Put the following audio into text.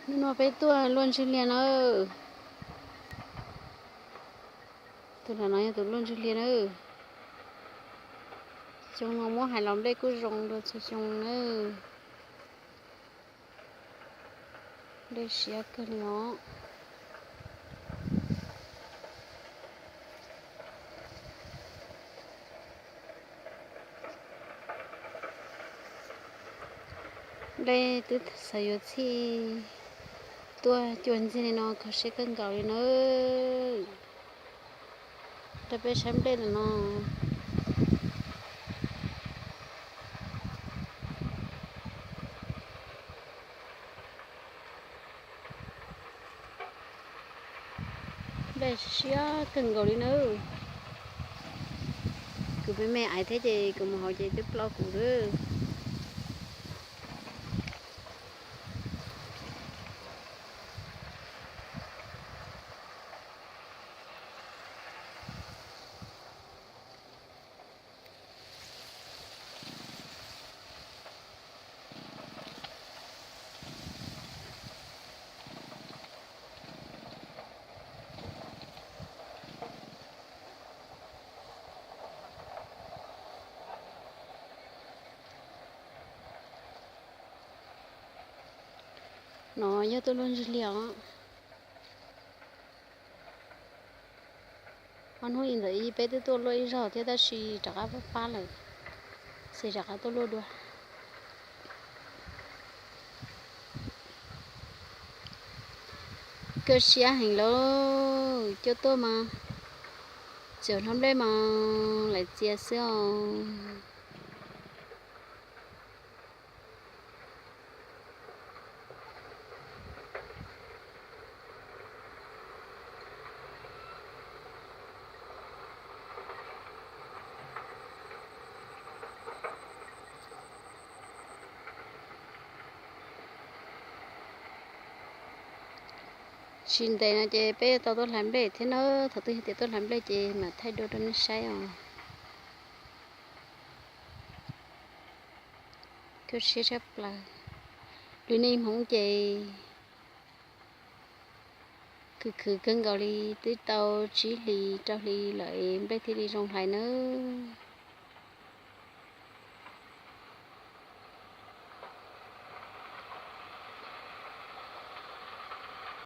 Hnub no peb tuaj luaj ntswg liag nawb. Tus nram no yog tus luaj ntswg liag nawb. Xyoo no muab hais los nplej kuj zoo dua txhua xyoo nawb. Nplej siab kawg li os. Nplej twb xav yuav txhij tuaj cua ntxiag li no kho siab kawg nkaus li nawb. Rau peb saib nplej ntawm no. Nplej siab kawg nkaus li nawb. Kuv me me aiv thiab ces kuv mus hauv ces twb ploj kuv lawm. No yog tuaj luaj ntswg liag os. Ob hnub ib ntawd peb twb tuaj luaj ib zaug thiab tab sis rov qab pab pab lawm, ces rov qab tuaj luaj dua. Kawg siab heev lauj, cua tuaj mas txawm hlob nplej mas lawv txia xwb os. Tsis ntev no ces peb tau tuaj hlais nplej thiab nawb. Thaum twg yog tias tuaj hlais nplej ces mam thaij dua rau nej saib os. Kawg siab tshaj plaws. Lwm nej hmoov ces khwv khwv kawg nkaus li, twb tau tsib hlis rau hli lawm nplej thiaj li zoo hlais nawb.